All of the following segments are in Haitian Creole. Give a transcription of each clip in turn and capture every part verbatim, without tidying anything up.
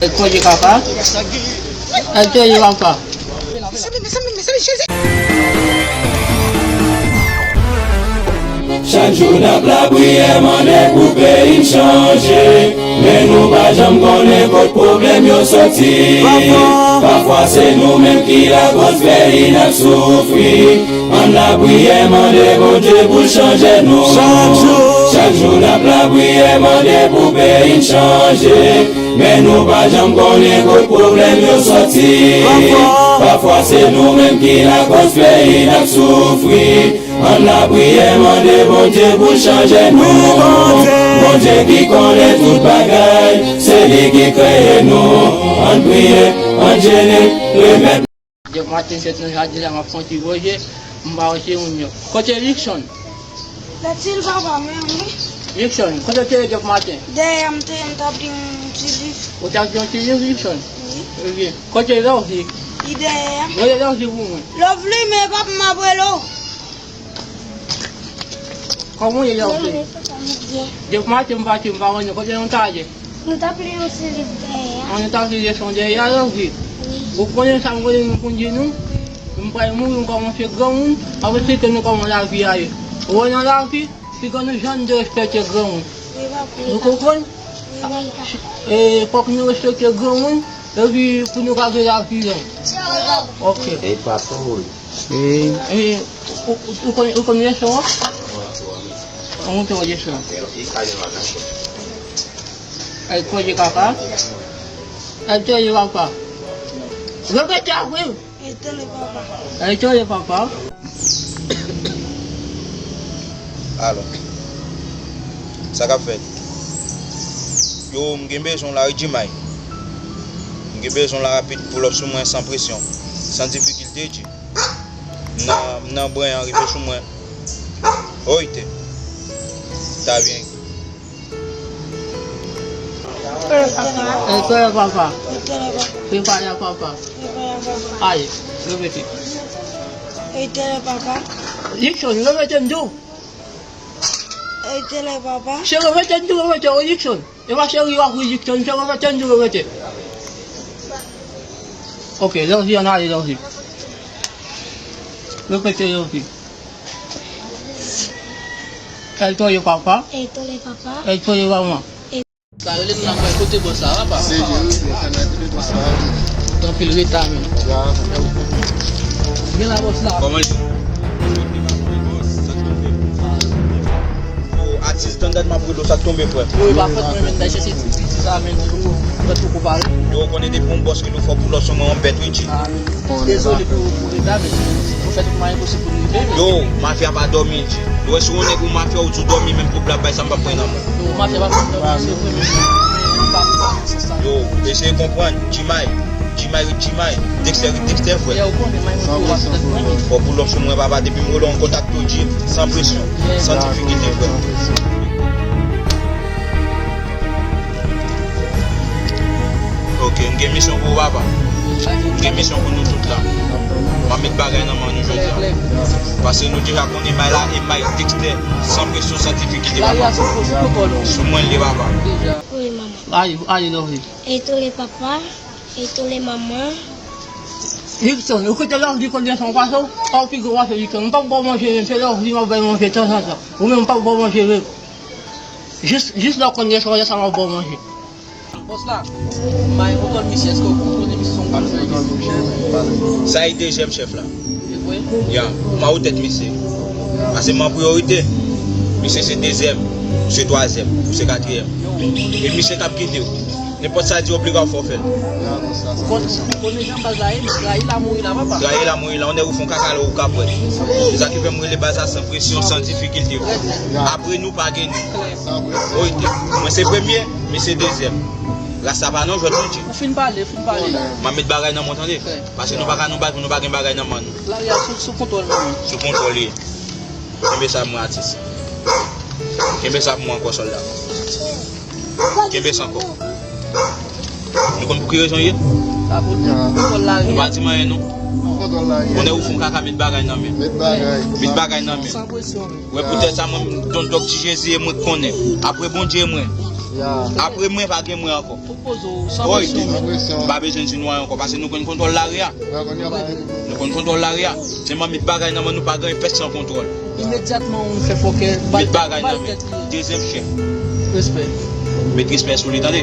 Èl kote papa. Èl kote papa. Chak jou n ap lapriyè mande pou peyi n chanje, men nou pa janm konnen kot pwoblèm yo soti. Pafwa se nou menm ki lakoz peyi n ap soufri. Ann lapriyè mande Bondye pou l chanje nou. Chak jou n ap lapriyè mande pou peyi n chanje, men nou pa janm konnen kot pwoblèm yo soti. Pafwa se nou menm ki lakoz peyi n ap soufri. Ann lapriyè mande Bondye pou l chanje nou. Bondye ki konnen tout bagay, se li ki kreye nou. Ann priye, ann jene, remèt. Jeff Martin fèt nan jaden la, m ap fè yon ti voye, m pa wè se moun yo. Kote Luckson? Lè ti l papa, men wi. Luckson, kote w te ye Jeff Martin? Dèyè m te ye, m t ap li yon ti liv. Ou t ap li yon ti liv, Luckson? Wi. Ebyen, kote Lovely? Li dèyè a. Rele Lovely pou mwen. Lovely, men papa m ap rele w. Kòman w ye, Lovely? Byen. Depi maten m pati, m pa wè nou. Kote nou t ale? Nou t ap li yon ti liv dèyè a. An, nou t ap li leson dèyè a, Lovely? Wi. Ou konnen sa m konnen nou konn di nou? M pral mouri, m kòmanse granmoun, m ap eksplike nou kòman lavi a ye. Ou wè nan lavi, piga nou janm derespekte granmoun. Wi, papa. Nou konprann? Wi, papa. E, fòk nou respekte granmoun, epi pou nou ka gen lavi long. Wi, papa. Ok. E pa twò. E, ou, ou, ou konn, ou konn leson an? Ou montre w leson an. Èl kote papa. Èl kote papa. Repete apre m. Etone papa. Etone papa. Alò. Sa k ap fèt? Yo, m gen bezwen w la wi, Jimay. M gen bezwen w la rapid, pull up sou mwen san presyon, san difikilte, G. M nan, m nan bren an rive sou mwen. Oite. Ta byen. Etone papa. Etone papa. Prepare papa. Prepare papa. Aye, repete. Etone papa. Luckson, repete m di w. Etone papa. Se repete m di w, repete, o Luckson. E pa se ri w ap ri, Luckson, se repete m di w, repete. Ok, Lovely, ann ale, Lovely. Repete, Lovely. Etone papa. Etone papa. Etone papa. Sa rele m nan mwen kote bòs la, papa. Se vre, wi, se nan kote bòs la. Anpil reta, men. Ya. Gen la bòs la. Kòman l ye? Yo, atis, tann dat m ap rele w, sa k tonbe, frè? Yo, e pa fòt mwen, men, m t al chèche ti piti sa, men, li poko, li poko pare. Yo, ou konnen depi yon bòs rele w, fò w pull up sou mwen, yon bèt, wi, G. Dezole pou, pou reta, men nou fè tout mwayen posib pou nou rive, men. Yo, mafya pa dòmi, G. Ou wè si w yon nèg ou mafya, ou di w dòmi, menm pou blab bay sa m p ap pran nan men w. Yo, mafya pa konn dòmi, se vre, men nou pa pou sa. Yo, eseye konprann, Jimay, Jimay ret Jimay, Dexter ret Dexter, frè. Yo, ou konnen, may mwen tou, w ap fèt mwen, men. Fò w pull up sou mwen, papa, depi m rele w, m kontakte w, G, san presyon, san difikilte, frè. Ok, m gen misyon pou ou, papa. M gen misyon pou nou tout la. M ap met bagay nan men nou jodi a. Paske nou deja konnen may la e may Dexter, san presyon, san difikilte, papa. Sou mwen l ye, papa. Wi, manman. Ayi, ayi, Lovely. Etone papa, etone manman. Luckson, ou kite Lovely konn leson pase w? Pa w pi gwo pase Luckson. M p ap ba w manje menm, se Lovely m ap bay manje tanzantan. Ou menm m p ap ba w manje menm. Jis, jis lè w konn leson, lè sa m ap ba w manje. Bòs la, m pa gen kontwòl misye, èske w konnen misye se yon bòs? Sa e dezyèm chèf la. Se vre? Ya, m a wotè misye. Paske m an priyorite. Misye se dezyèm, ou se twazyèm, ou se katriyèm. E misye k ap gide w. Nenpòt sa di obliga w fò fè l. Ou konn, ou konnen jan baz la ye, men trayi la mouri la, papa. Trayi la mouri la, yon nèg ou fè yon kaka lè ou ka pwèt. Se sa ki fè m rele baz la san presyon, san difikilte. Apre nou pa gen nou. Oite. Mwen se premye, misye dezyèm. Ras la pa nan jwèt non, G. Ou fin pale, ou fin pale. M ap met bagay nan men w tande. Paske nou pa ka nan baz, nou pa gen bagay nan men nou. Lari a sou, sou kontwòl nou. Sou kontwòl li ye. Kenbe sa pou mwen, atis. Kenbe sa pou mwen ankò, sòlda. Kenbe sa ankò. Nou konn pou ki rezon l ye? Sa pou di kontwòl lari a. Ou pa di m anyen non. Konnen ou fè yon kaka, met bagay nan men. Met bagay. Met bagay nan men. San presyon. Wè, poutèt sa, mwen, m don dòk Ti Jezi e mwen k konnen. Apre Bondye, e mwen. Apre mwen, pa gen mwen ankò. Woy, m pa bezwen di nou anyen ankò, paske nou konn kontwòl lari a. Nou konn kontwòl lari a. Sèlman met bagay nan men nou, pa gen pèsonn kontwòl. Imedyatman, ou fè fòkè, met bagay nan men. Dezyèm chèf. Respè. Met respè sou li, tande?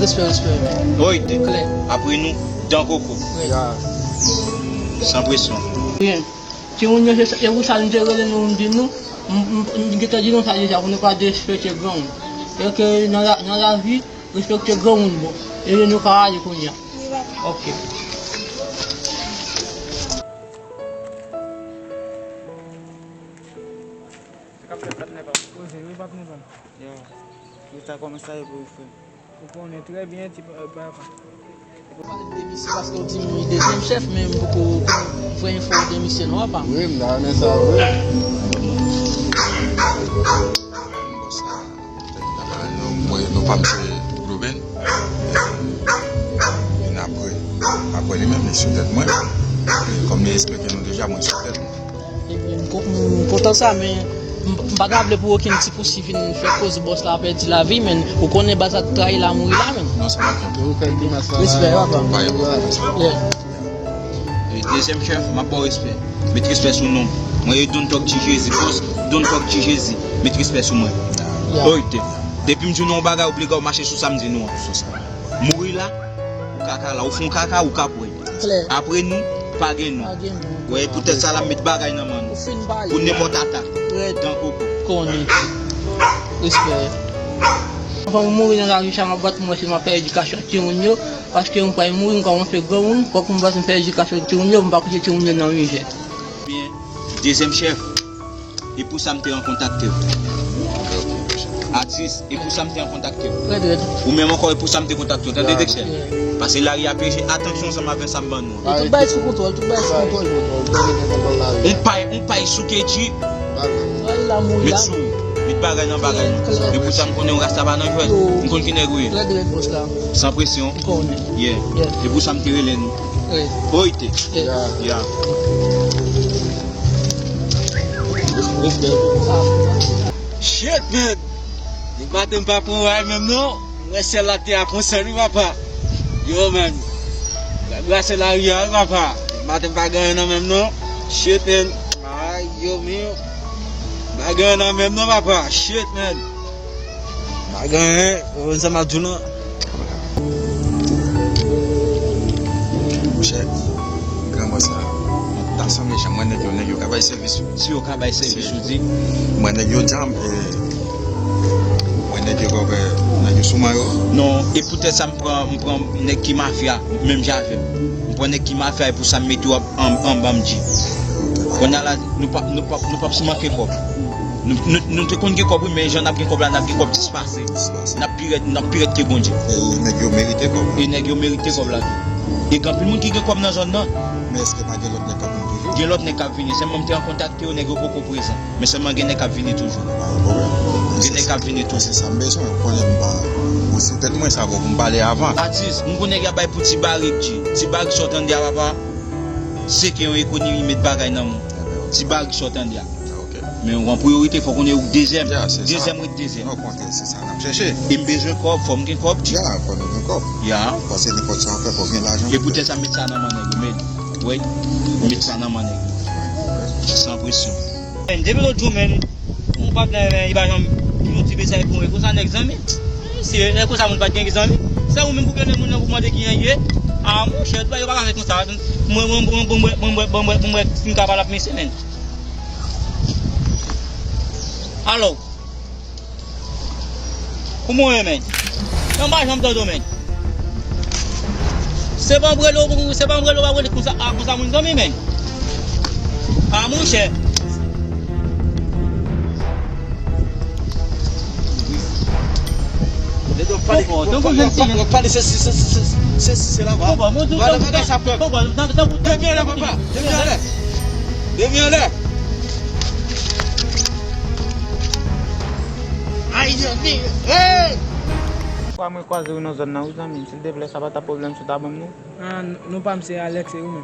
Respè, respè. Woy, te. Klè. Apre nou, dan koko. San presyon. Byen. Timoun yo, se sa, se pou sa m te rele nou, m di nou, m, m, m gentan di nou sa deja, pou nou pa derespekte granmoun. E ke nan la, nan lavi, respekte granmoun bon. E nou ka ale kounye a. Ok. Sa k ap fèt, patnè pa m? Poze wi, patnè pa m. Yo, yo ta kòman sa ye pou ou, frè m? Ou konnen trè byen, ti pa, pa, pa. Ou pale de misye paske w di m wi dezyèm chèf, men m poko konn vrè enfo de misye non, apa. Wi, m ta renmen sa, wi. Bòs la, nou, nou pa misye Ruben. Vin apre, apre li menm, li sou tèt mwen. E kòm li eksplike nou deja, mwen sou tèt mwen. Epi m ko-, m kontan sa, men m, m pa ta vle pou okenn ti pousi vin fè koz bòs la pèdi lavi, men ou konnen baz la trayi la mouri la, men. Non, sa pa konte. Ou fè grimas la. Respè, papa. Pa gen pwoblèm. Yeah. E dezyèm chèf, m ap ba w respè. Met respè sou non m. Mwen e Don Tòg Ti Jezi, bòs Don Tòg Ti Jezi. Met respè sou mwen. Yeah. Oy, te. Depi m di w non yon bagay, obligi w mache sou sa m di nou an. Sou sa. Mouri la, ou kaka la, ou fè yon kaka, ou ka pran. Klè. Apre nou, pa gen nou. Pa gen nou. Wè, poutèt sa la, m met bagay nan men nou. Ou fin pale. Pou nenpòt atak. Rèd. Tankou. Konnen. Respè. Anvan m mouri nan lari sa, m ap bat pou mwen si m ap fè edikasyon timoun yo, paske m pral mouri, m kòmanse granmoun, fòk m bat m fè edikasyon timoun yo, m pa kite timoun yo nan mizè. Byen, dezyèm chèf. E pou sa m te an kontakte w. Atis, e pou sa m te an kontakte w. Rèd, rèd. Ou menm ankò, e pou sa m te kontakte w. Tande, Dexter. Paske lari a pyeje, atansyon ansanm avè sa m ban nou an. Tout bagay sou kontwòl, tout bagay sou kontwòl. On pay, on pay sou Kedji. Met sou, met bagay nan bagay nou. E pou sa m konnen w rasta pa nan jwèt. M konn ki nèg ou ye. Rèd, rèd, bòs la. San presyon. Yeah. E pou sa m te rele nou. Wi. Oy, te. Yeah. Yeah. Shit, man! Depi maten m pa pran ray menm non. M wè syèl la te ap pran sèl wi, papa. Yo, man. Gad brasè lari a wi, papa. Depi maten m pa gen anyen nan men m non. Shit, man. Ay, yo, men. M pa gen anyen nan men m non, papa. Shit, man. M pa gen anyen. Ou konn sa m ap di w non. Monchè, granmò sa, ta sanble jan mwen nèg yo, nèg yo ka bay sèvis wi. Si yo ka bay sèvis ou di. Mwen nèg yo dyanm, e, mwen nèg yo kòkè, nèg yo sou mwen yo. Non, e poutèt sa m pran, m pran nèg ki mafya, menm jan avè m. M pran nèg ki mafya, e pou sa m mete yo an, anba m di. Kounye a la, nou p ap, nou p ap, nou p ap si manke kòb. Nou, nou, nou te konn gen kòb wi, men jan n ap gen kòb la, n ap gen kòb dispase. N ap pi rèd, n ap pi rèd ke Bondye. E nèg yo merite kòb la. E nèg yo merite kòb la tou. E gen anpil moun ki gen kòb nan zòn nan. Men èske pa gen lòt nèg k ap vin toujou? Gen lòt nèg k ap vini. Sèlman m te an kontakte yo, nèg yo poko prezan. Men sèlman gen nèg k ap vini toujou. Pa gen pwoblèm. Gen nèg k ap vini toujou. Se sa m bezwen, konnen m pa, ou sou tèt mwen, sa bon pou m pale avan. Atis, m konnen y ap bay pou Ti Barik, Ti, Ti Barik sa w tande a, papa. Se ke yon ekonomi, met bagay nan men w. Ti Barik sa w tande a. Men w an priyorite, fòk ou dezyèm. Dezyèm ret dezyèm. Non, kontre, se sa n ap chèche. E m bezwen kòb, fò m gen kòb, Ti. Ya, fò nou gen kòb. Ya. Paske nenpòt sa w fè, fò w gen lajan. E poutèt sa, m met sa nan men nèg yo, men. Wi. M met sa nan men nèg yo. San presyon. Men, depi lòt jou, men, yon patnè, men, li pa janm di yon ti mesaj pou mwen. Konsa nèg zanmi. Mesye, e konsa moun pa t gen zanmi. Se ou menm pou rele moun nan pou mande kijan l ye. A, monchè, tout bagay yo pa ka fèt konsa. Mwen, mwen, mwen, mwen, mwen, mwen, mwen, mwen, mwen, si m ka pale ap mesye, men. Alo. Kouman w ye, men? Nan pa janm tande w, men. Se pa m rele w, se pa m rele w, w ap rele konsa, a, konsa moun zanmi, men. A, monchè. Nèg yo pale, yo pale, yo pale, se, se, se la, va. Gade, gade sa, pèp. Depi anlè, papa. Depi anlè. Depi anlè. Ay, zanmi, hey! Fwa mwen kwaze w nan zòn nan, wi, zanmi m. Silteplè, sa pa ta pwoblèm si w ta ban m non? Ah, non pa m se Alex, e ou menm?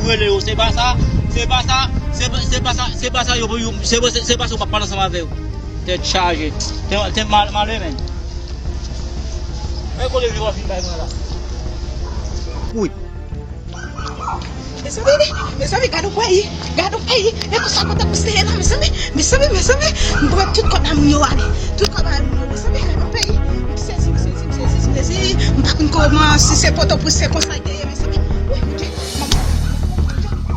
pou rele yo. Se pa sa, se pa sa, se pa, se pa sa, se pa sa yo, yo, se, se, se pa sa yo p ap pale ansanm avè yo. Tèt chaje. Te, te mal, male, men. Mezanmi, mezanmi, gade yon peyi, gade yon peyi. E konsa kontan pou se ye la, mezanmi, mezanmi, mezanmi. M pran tout kòb a moun yo ale. Tout kòb a moun yo, mezanmi, gade yon peyi. M sezi, m sezi, m sezi, m sezi. M pa konn kòman, si se Pòtoprens, se konsa l te ye, mezanmi. Wi, Bondye.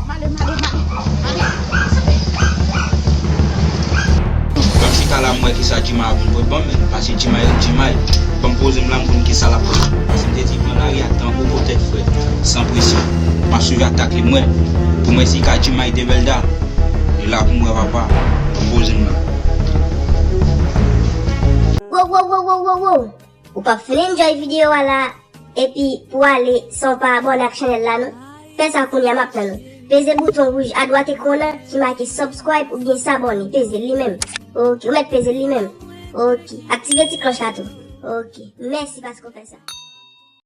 Male, male, male, male. Ban m chita la, m wè kisa Jimay ap vin pote ban m, men. Paske Jimay rete Jimay. Ban m poze m la, m konn kisa l ap pote. Paske m te di pran lari a tankou potèt frè, san presyon. M ap swiv atak li, m wè. Pou mwen, si ka Jimay de Bèlda, li la pou m wè papa. Ban m poze m la. Wow, wow, wow, wow, wow, wow. Ou p ap fin enjoy videyo a la, epi pou ale san w pa abòne ak chanèl la non. Fè sa kounye a m ap tann ou. Peze bouton wouj adwat ekran w nan ki make subscribe oubyen s'abonner, peze l li menm. Ok, ou mèt peze l li menm. Ok, aktive ti klòch la tou. Ok, mèsi paske w fè sa.